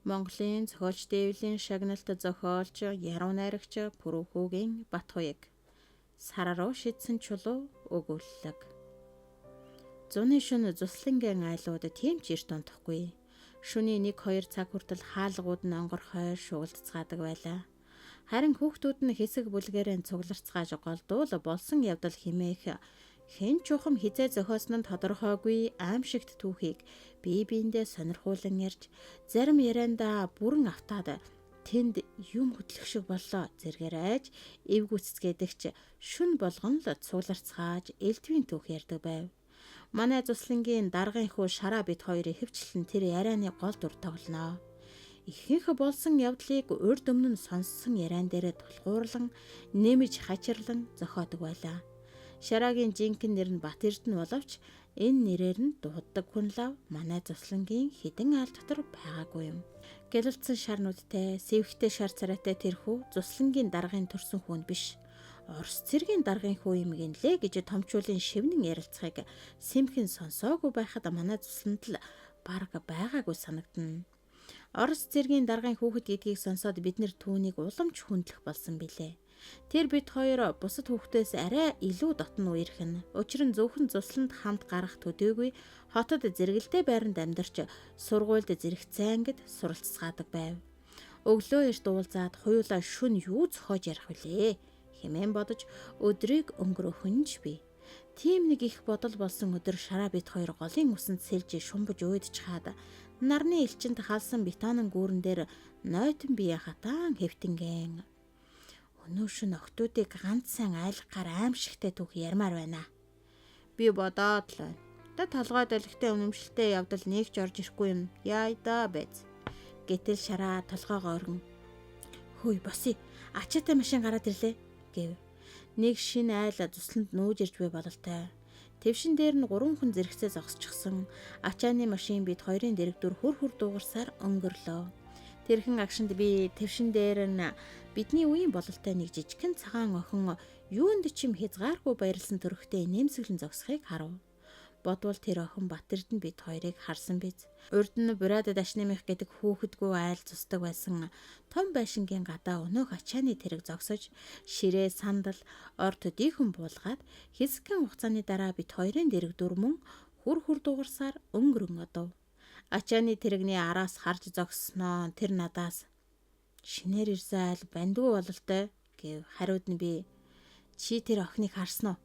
Монголын зохиолч дэвлийн шагналт зохиолч, яруу найрагч Пүрүүхүүгийн Батхуяг сар руу шидсэн чулуу өгүүллэг. Зуны шөнө зуслангийн айлууд тийм ч эрт унтахгүй. Шөнийн 1-2 цаг хүртэл хаалгууд нь онгорхой шугалдцгаадаг байлаа. Харин хүүхдүүд нь хэсэг бүлгээрээ цугларцгааж голдуул болсон явдал химээх хэн чухам хизээ зохиосон нь тодорхойгүй аимшигт түүхийг бие биендээ сонирхуулан ярьж, зарим яриандаа бүрэн автаад тэнд юм хөдлөх шиг боллоо зэргээр айж эвгүйцэцгээдэгч шүн болгон л цугларцгааж элдвийн түүх ярьдаг байв. Манай зуслангийн даргын хүү Шараа бид хоёр ихэвчлэн тэр ярианы гол дүр тоглоно. Ихэнх болсон явдлыг урд өмнө нь сонссон яриан дээрээ тулгуурлан нэмж хачирлан зохиодог байлаа. Шараагийн жинхэнэ нэр нь Бат Эрдэнэ боловч энэ нэрээр нь дууддаг хүн лав манай зуслангийн хэдэн айл дотор байгаагүй юм. Гялалцсан шар нүдтэй, сэвхтэй шар царайтай тэр хүү зуслангийн даргын төрсэн хүн биш. Орос цэргийн даргын хүү юм гинлээ гэж томчуулын шивнэн ярилцахыг сэмхэн сонсоогүй байхад манай зусланд л бараг байгаагүй санагдана. Орос цэргийн даргын хүүхэд гэдгийг сонсоод бид нэр түүнийг уламж хүндлэх болсон билээ. Тэр бид хоёр бусад хүүхдээс арай илүү дотно үерхэн. Учир нь зөвхөн зусланд хамт гарах төдийгүй хотод зэрэгэлдээ байранд амьдарч сургуульд зэрэгцээ ангид суралцгаадаг байв. Өглөө эрт уулзаад хуйлаа шүн юу зохиож ярих вүлээ хэмээн бодож өдрийг өнгөрөөхөн ч би. Тийм нэг их бодол болсон өдөр Шараа бид хоёр голын усанд сэлж шумбаж уйдчихад нарны элчинд халсан бетонын гүүрэн дээр нойтон бие хатаан хэвтэнгэн. Өнөө шөнө охтуудыг ганц сайн айлгахаар аимшигтай түүх ярмаар байна. Би бодоод л байна. Та толгой долгитой үнэмшилтэй явдал нэг ч орж ирэхгүй юм. Яа да байз. Гэтэл Шараа толгоогоо өргөн. Хөөе босъё. Ачаатай машин гараад ирлээ гэв. Нэг шинэ айл зусланд нүүж ирж буй бололтой. Твшин дээр нь 3 хүн зэрэгцээ зогсчихсон. Ачааны машин бид хоёрын дэрэгдүр хүр хүр дуугарсаар өнгөрлөө. Тэрхэн агшинд би твшин дээр нь бидний үеийн бололтой нэг жижигхэн цагаан охин юунд ч юм хязгааргүй баярлсан төрхтэй нэмсэглэн зогсохыг харав. Бодвол тэр охин Бат Эрдэнэ бид хоёрыг харсан биз. Урд нь Бурад Дашнамих гэдэг хүүхэдгүй айл зусдаг байсан том байшингийн гадаа өнөөх ачааны тэрэг зогсож ширээ сандал ор төдийхөн буулгаад хэсэгхэн хугацааны дараа бид хоёрын дэрэг дүр мөн хүр хүр дуугарсаар өнгөрөн одов. Ачааны тэрэгний араас харж зогссноо тэр надаас шинээр ирсэн айл бандгүй бололтой гэв. Хариуд нь би чи тэр охиныг харсан уу?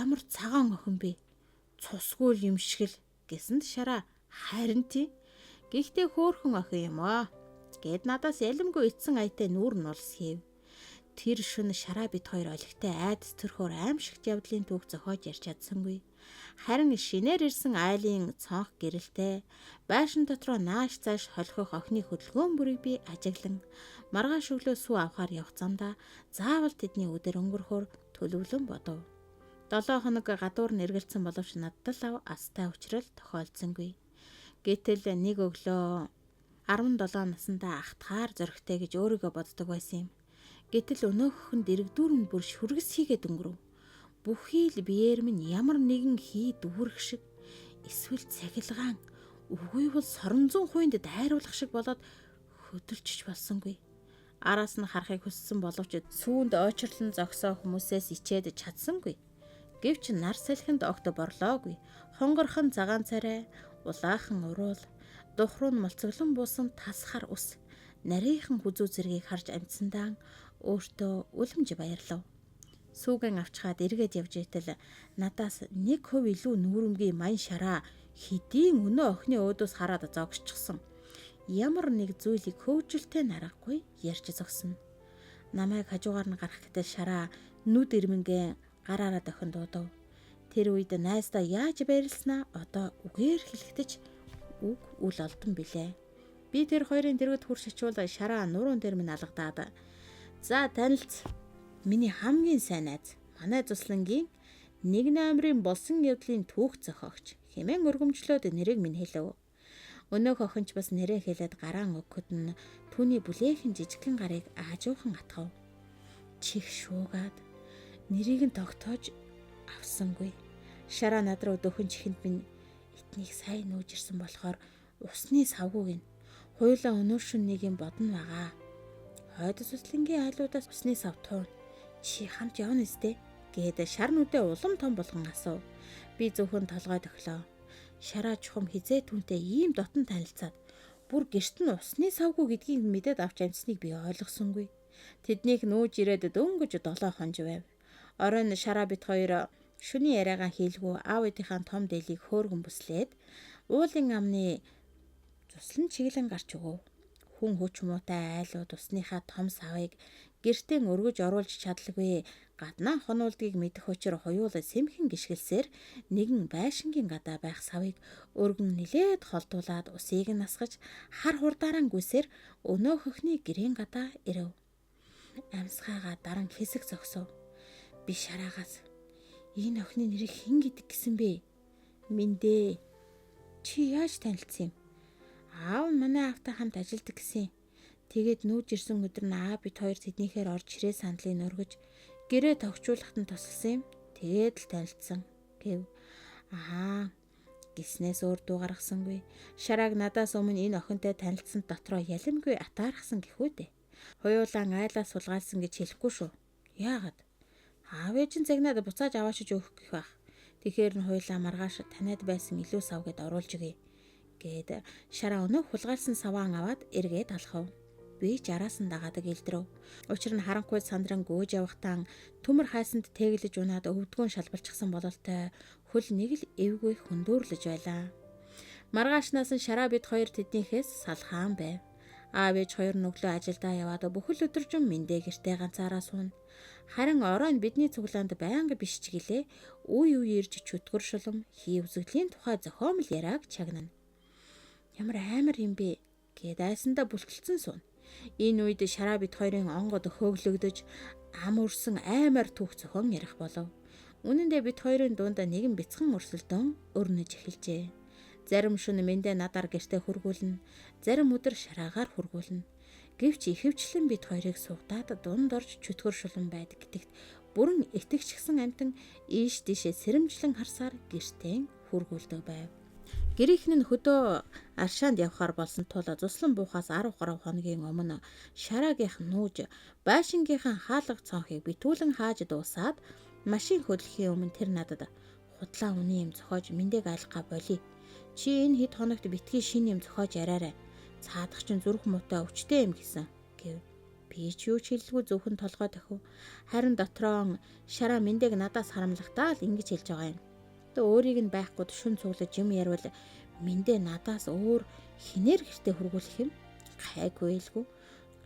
Ямар цагаан охин бэ? Цусгүй юм шиг л гэсэнд Шараа харин тий. Гэхдээ хөөхөн охин юм аа гэд надаас ялимгүй эцсэн аятай нүүр нь улс хийв. Тэр шөнө Шараа бид хоёр олигтой айдас төрхөөр аимшигт явдлын түүх зохиож ярьж чадсангүй. Харин шинээр ирсэн айлын цонх гэрэлтэй байшин дотроо нааш цааш холхох охины хөдөлгөөн бүрийг би ажиглан маргааш өглөө сүү авахар явах замдаа заавал тэдний үдэр өнгөрөхөөр төлөвлөн бодов. 7 хоног гадуур нэргэлцсэн боловч надад л ав астай учрал тохиолдсонгүй. Гэтэл нэг өглөө 17 наснда ахтахаар зоригтой гэж өөрийгөө боддог байсан юм. Гэтэл өнөөхөн дэрэгдүүр нь бүр шүргэс хийгээд өнгөрөв. Бүхий л биеэр минь ямар нэгэн хий дүүрэх шиг эсвэл цахилгаан үгүй бол сорон зүүн хуйнд дайруулах шиг болоод хөдөлчж болсонгүй. Араас нь харахыг хүссэн боловч сүүнд ойчрлон зогсоо хүмүүсээс ичээд чадсангүй. Гэвч нар салхинд огт борлоогүй. Хонгорхон цагаан царай, улаахан уруул, дух руу нь мулцаглан буусан тас хар ус, нарийнхан хүзүү зэргийг харж амтсандаа өөртөө үлэмж баярлав. Сүүгэн авчхаад эргээд явж итэл надаас 1% илүү нүүрэмгийн маян Шараа хэдийн өнөө охины өөдөөс хараад зогсчихсон. Ямар нэг зүйлийг хөөжөлтэй нарахгүй ярьж зогсно. Намайг хажуугаар нь гарах гэтэл Шараа нүд ирмэнгээ гараараа дохин дуудав. Тэр үед найздаа яаж баярласнаа одоо үгээр хэлэхдээ үг үл олдон билээ. Би тэр хоёрын дэргэд хурш очивол Шараа нуруун дээр минь алгадаад за танилц миний хамгийн сайн найз манай зуслангийн нэг номерын болсон явдлын түүх зохиогч хэмээн өргөмжлөөд нэрийг минь хэлэв. Өнөөх охин ч бас нэрээ хэлээд гараан өгөхөд нь түүний бүлээхэн жижигхэн гарыг аажуухан атгав. Чих шуугаад нэрийг нь тогтоож авсангүй. Шараа над руу дөхөн чихэнд минь этнийг сайн нүүж ирсэн болохоор усны савгүй гин. Хуйлаа өнөө шөн нэг юм бодно байгаа. Хойд суслангийн айлуудаас усны сав туун. Чи хамт явна өстэй гээд шар нүдээ улам том болгон асуув. Би зөвхөн толгой тохилоо. Шараа чухам хизээ түнтэй ийм дотн танилцаад бүр гэрт нь усны савгүй гэдгийг мэдээд авч амжсныг би ойлгосонгүй. Тэднийх нүүж ирээд дөнгөж 7 хонж байв. Оройн шараа бит хоёр шүний яриагаа хийлгүү аав ээдийнхаа том дээлийг хөөргөн бүслээд уулын амны цуслан чиглэн гарч өгөв. Хүн хүч муутай айлууд усныхаа том савыг гэртээ өргөж оруулж чадалгүй гаднаа хонуулдгийг мэдэх учир хоёул сэмхэн гიშгэлсээр нэгэн байшингийн гадаа байх савыг өргөн нилээд холдуулаад усыг нь асгаж хар хурдаараа гүйсээр өнөө хөхний гэрийн гадаа ирэв. Амьсгаагаа даран хэсэг зогсов. Би шараагаас энэ охины нэрийг хэн гэдэг гэсэн бэ? Мэндэ. Чи яаж танилцсан юм? Аав нь манай аавтай хамт ажилладаг гэсэн. Тэгээд нүүж ирсэн өдөр нь аав бит хоёр тэднийхээр орж ширээ сандлыг өргөж гэрээ тогтчуулахад нь тусалсан юм. Тэгээд л танилцсан гэв. Аа гиснээс өөр дуу гаргасангүй. Шарааг надаас өмнө энэ охинтой танилцсан дотроо ялимгүй атаархсан гэхүү дээ. Хуйлаан айлаас сулгаалсан гэж хэлэхгүй шүү. Яагаад? Аав ээж нь загнаад буцааж аваачиж өгөх гэх байх. Тэгэхээр нь хуйлаа маргааш таниад байсан илүү сав гэд оруулж өгье. Гээд шараа өнөөх хулгайлсан саваан аваад эргээд алхав. Би ч араас нь дагаадаг илдрэв. Учир нь харанхуй сандран гүйж явахтаа төмөр хайсанд тэглэж унаад өвдгөөн шалбалчихсан бололтой хөл нэг л эвгүй хөндөөрлөж байлаа. Маргаашнаас нь шараа бид хоёр тэднийхээс салхаан байв. Аав ээж хоёр нүглөө ажилдаа яваад бүхэл өдөржин мэндэ гэртээ ганцаараа сууна. Харин оройн бидний цуглаанд байнга биш ч гэлээ үе үе ирж чөтгөр шулам хий үзэгдлийн тухай зохиомл яриаг чагнана. Ямар амар юм бэ гэд айсандаа бүлтэлцэн сууна. Энэ үед шараа бит хоёрын онгод хөглөгдөж ам өрсөн аймаар түүх зохион ярих болов. Үнэн дээр бит хоёрын дунд нэгэн бяцхан өрсөлдөөн өрнөж эхэлжээ. Зарим шөнө мэндэ надаар гэртээ хүргүүлнэ, зарим өдөр шараагаар хүргүүлнэ. Гэвч ихэвчлэн бит хоёрыг сувдаад дунд орж чөтгөр шулан байдаг гэдэгт бүрэн итгэжсэн амтан ийш тийшээ сэрэмжлэн харсаар гэртээ хүргүүлдэг байв. Гэрийнхэн нь хөдөө аршаанд явхаар болсон тул зуслан буухаас 13 хоногийн өмнө шараагийнх нүүж байшингийнхан хаалга цонхыг битүүлэн хааж дуусаад машин хөдлөхийн өмнө тэр надад худлаа үний юм зохиож мэндийг айлгаа болий. Чи энэ хэд хоногт битгий шинэ юм зохиож яриарай. Цаадах чинь зүрх муутай өвчтэй юм гэсэн гэв. Би ч юу ч хэлэлгүй зөвхөн толгой тохив. Харин дотроо шараа мэндийг надаас харамлахдаа л ингэж хэлж байгаа юм. Одоо өөрийг нь байхгүй шүн цуглаж юм ярвал мэндэ надаас өөр хинээр гэртээ хүргүүлэх юм гайгүй илгүй.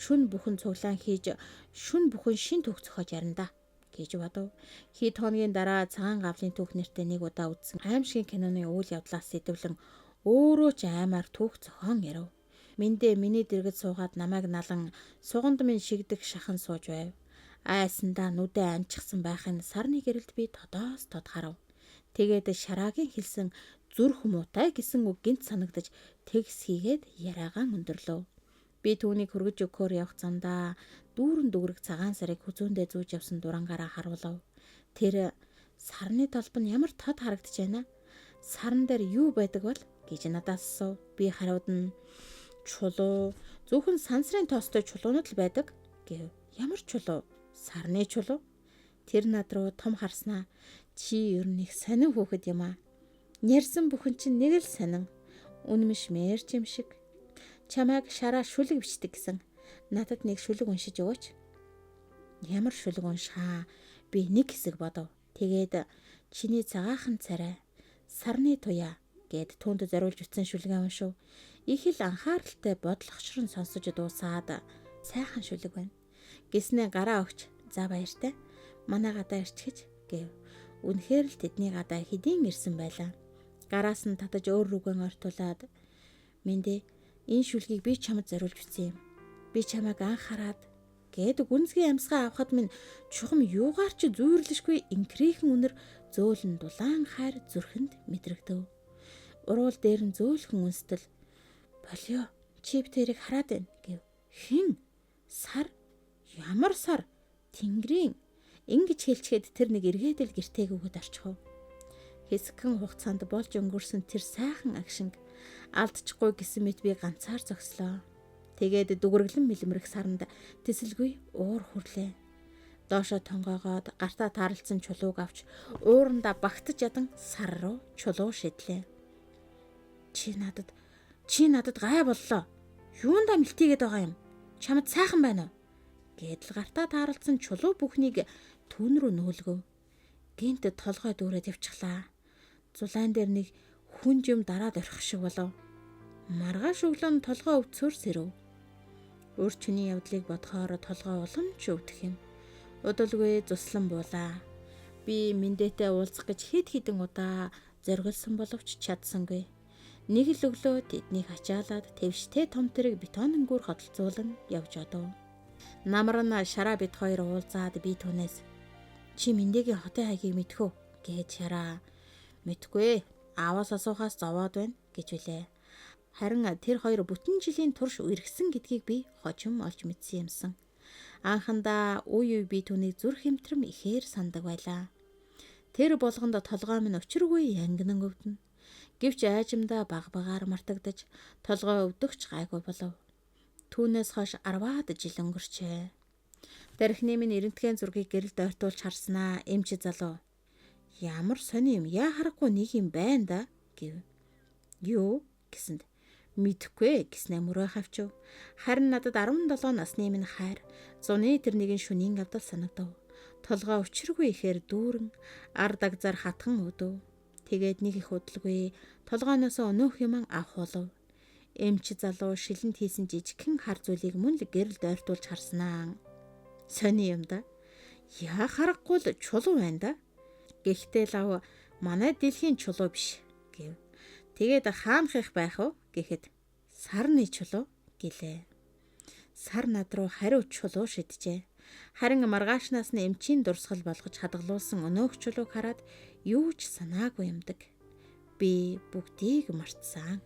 Шүн бүхэн цуглаан хийж шүн бүхэн шин түүх зохиож ярина да гэж бодов. Хэд хоногийн дараа цагаан гавлын түүх нэртэй нэг удаа үзсэн аимшигын киноны үйл явдлаас сэдвлэн өөрөө ч аймаар түүх зохион ярив. Мэндэ миний дэргэд суугаад намайг налан суганд минь шигдэх шахан сууж байв. Айсандаа нүдэ анчихсан байхын сарны гэрэлд би тодоос тод харав. Тэгээд шараагийн хэлсэн зүрх муутай гэсэн үг гинт санагдаж тэгс хийгээд яриагаан өндөрлөв. Би түүнийг хөргөж өгөхөөр явах замдаа дүүрэн дүүрэг цагаан сарыг хүзүүндээ зүүж явсан дурангаараа харуулав. Тэр сарны толбо нь ямар тод харагдаж байна? Саран дээр юу байдаг бол гэж надаас асуув. Би хариуд нь чулуу, зөвхөн сансрын тоостой чулуунууд л байдаг гэв. Ямар чулуу? Сарны чулуу. Тэр над руу том харснаа. Чи ер нь их сонин хүүхэд юм аа. Нэрсэн бүхэн чинь нэг л сонин. Үнэмш мэрч юм шиг. Чамайг шараа шүлэг бичдэг гэсэн. Надад нэг шүлэг уншиж өгөөч. Ямар шүлэг уншихаа? Би нэг хэсэг бодов. Тэгээд чиний цагаахан царай, сарны туяа гэд түүнд зориулж бичсэн шүлгээ уншив. Их л анхааралтай бодлогочрон сонсож дуусаад сайхан шүлэг байна. Гэснээ гараа өгч за баяртай. Манай гадаа ирчихэж гэв. Үнэхээр л тэдний гадаа хэдийн ирсэн байлаа. Гараас нь татаж өөр рүүгэн ортуулаад мэндэ энэ шүлгийг би чамд зориулж бичсэн юм. Би чамайг анх хараад гээд гүнзгий амьсгаа авахад минь чухам юугаар ч зүйрлэшгүй инкрийхэн үнэр зөөлөн дулаан хайр зүрхэнд мэдрэгдэв. Уруул дээр нь зөөлхөн үнстэл болио чи битэрийг хараад байна гэв. Хэн? Сар? Ямар сар? Тэнгэрийн. Ингэж хэлчихэд тэр нэг эргээдэл гэртээгүйгээд орчихов. Хэсэгхэн хугацаанд болж өнгөрсөн тэр сайхан агшинг Алдчихгүй гэсэн мэт би ганцаар зогслоо. Тэгээд дүгрэглэн мэлмэрэх саранд тэсэлгүй уур хүрлээ. Доошо тонгоогоод гартаа таарлцсан чулууг авч уурандаа багтаж ядан сар руу чулуу шидлээ. Чи надад гай боллоо. Юундаа мэлтийгээд байгаа юм? Чамд сайхан байна уу? Гэдэл гартаа таарлцсан чулуу бүхнийг түүн рүү нөөлгөв. Гинт толгой дүүрээд явчихлаа. Зулаан дээр нэг хүн жим дараад орхих шиг болов. Маргааш өглөө нь толгой өвдсөөр сэрэв. Өөр чиний явдлыг бодохоор толгой улам ч өвдөх юм. Удалгүй зуслан буулаа. Би Мэндээтэй уулзах гэж хэд хэдэн удаа зориглосон боловч чадсангүй. Нэг л өглөө тэднийг ачаалаад твштэй том тэрэг бетон өнгөөр хөдөлцүүлэн явж одов. Намар нь Шараа бид хоёр уулзаад би түүнээс "Чи Мэндээгийн хотын хаягийг мэдэх үү?" гэж Шараа "Мэдгүй. Ааваас асуухаас зовоод байна" гэж билээ. Харин тэр хоёр бүтэн жилийн турш үерхсэн гэдгийг би хожим олж мэдсэн юмсан. Анхандаа үе үе би түүнийг зүрх хэмтрэм ихээр сандаг байлаа. Тэр болгонд толгой минь учиргүй янгинан өвдөнө. Гэвч айжмдаа баг багаар мартагдаж толгой өвдөгч гайгүй болов. Түүнээс хойш 10-аад жил өнгөрчээ. Дархины минь эрэнтгийн зургийг гэрэлд ойртуулж харснаа эмч залуу "Ямар сони юм, яа харахгүй нэг юм байна да" гэв. "Юу?" гэсэнд "Мэдэхгүй" гэснээ мөрөө хавчив. Харин надад 17 насны минь хайр зуны тэр нэгэн шөнийн явдал санагдав. Толгой учиргүй ихээр дүүрэн ар дагзар хатхан өдөв. Тэгээд нэг их удалгүй толгойноос өнөөх юм авах болов. Эмч залуу шилэнд хийсэн жижигхэн хар зүйлийг мөн л гэрэлд ойртуулж харснаа. Сони юм да. Яа харахгүй л чулуу байна да. Гэхдээ лав манай дэлхийн чулуу биш гэв. Тэгээд хаанах их байх вэ гэхэд сарны чулуу гэлээ. Сар над руу хариу чулуу шиджээ. Харин маргаашнаас нь эмчийн дурсгал болгож хадгалуулсан өнөөх чулууг хараад юу ч санаагүй юмдаг. Би бүгдийг мартсан.